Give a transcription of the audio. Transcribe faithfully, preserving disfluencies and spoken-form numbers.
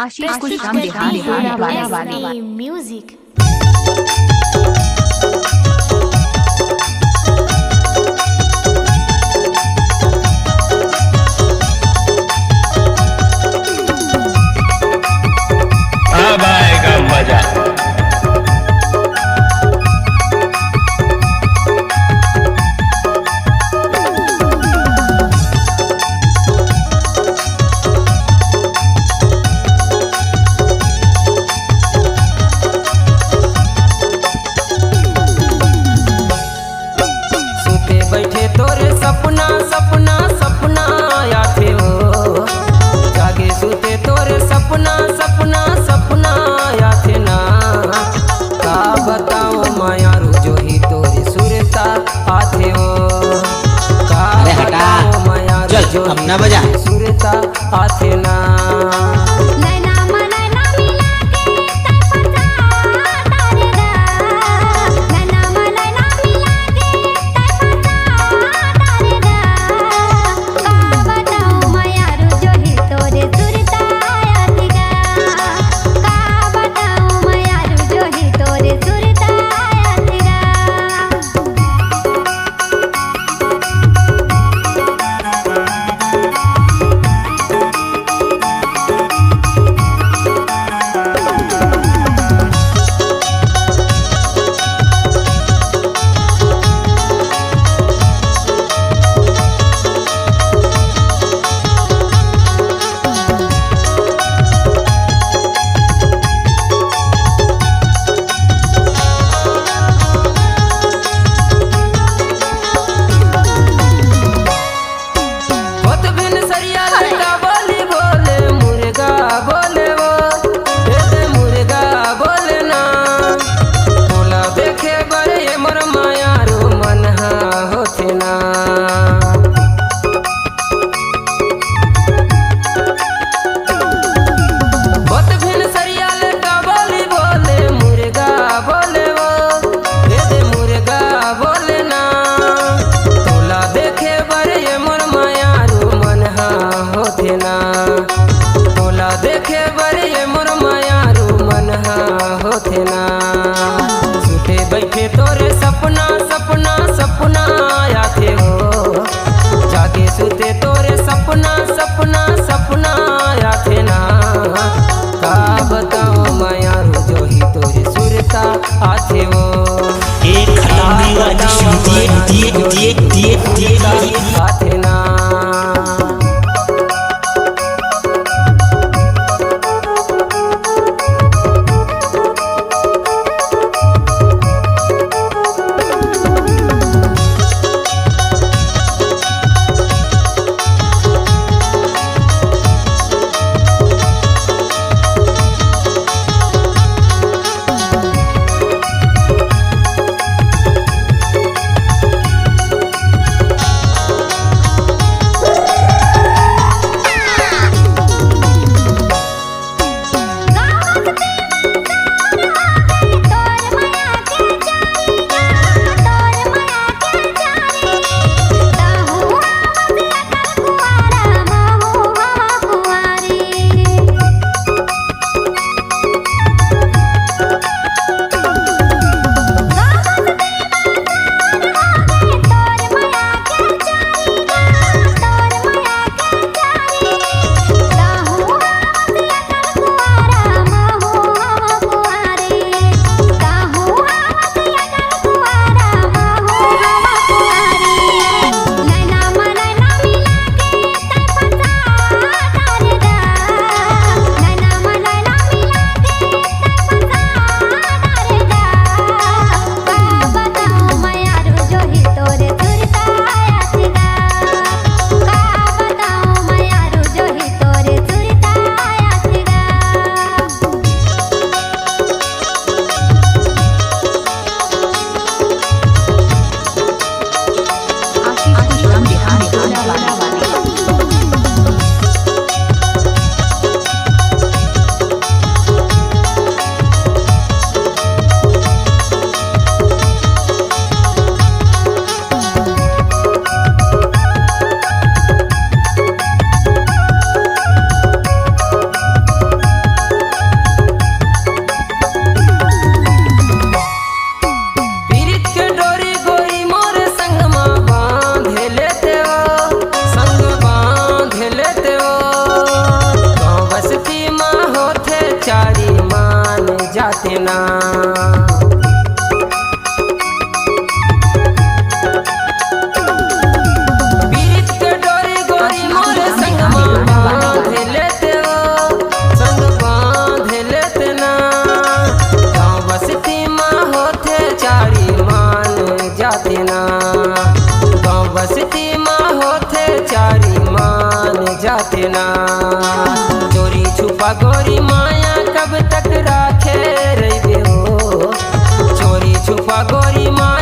आशीष कुछ हम बिहार वाले। म्यूजिक। अब आएगा मजा। सुते बैठे तोरे सपना, सपना, सपना आथे ओ। जागे सुते तोरे सपना, सपना, सपना आथे ना। का बताओ मायारू, जोही तोरे सुरता आथे ओ। का अरे हटा। बताओ मायारू, चल, जोही अपना बजा। तोरे सुरता आथे ना। नैना मा नैना मिला के तै फंसा डारे गा। नैना मा नैना मिला के तै फंसा डारे गा। का बताऊं मयारू, जोही तोरे सुरता आथे गा। का बताऊं मयारू, जोही तोरे सुरता आथे गा। होत भिनसरिया लइका बोली बोले, मुर्गा बोले वो, ए दे मुर्गा बोले ना। तोला देखे बर ये मोर मायारू मन हा होथे ना। होत भिनसरिया लइका बोली बोले, मुर्गा बोले वो, ए दे मुर्गा बोले ना। तोला देखे बर ये मोर मायारू मन हा होथे ना। तोला देखे बर ये मोर मायारू मन हा होथे ना। सुते बैठे तोरे सपना, सपना, सपना आथे ओ। जागे सुते तोरे सपना, सपना, सपना आथे ना। का बताओ मायारू, जोही तोरे सुरता आथे ओ। एक खतौनी वाली का बताओ मायारू, जोही तोरे सुरता आथे ना। तेना। चोरी छुपा गोरी माया कब तक राखे रहिबे हो। चोरी छुपा गोरी माया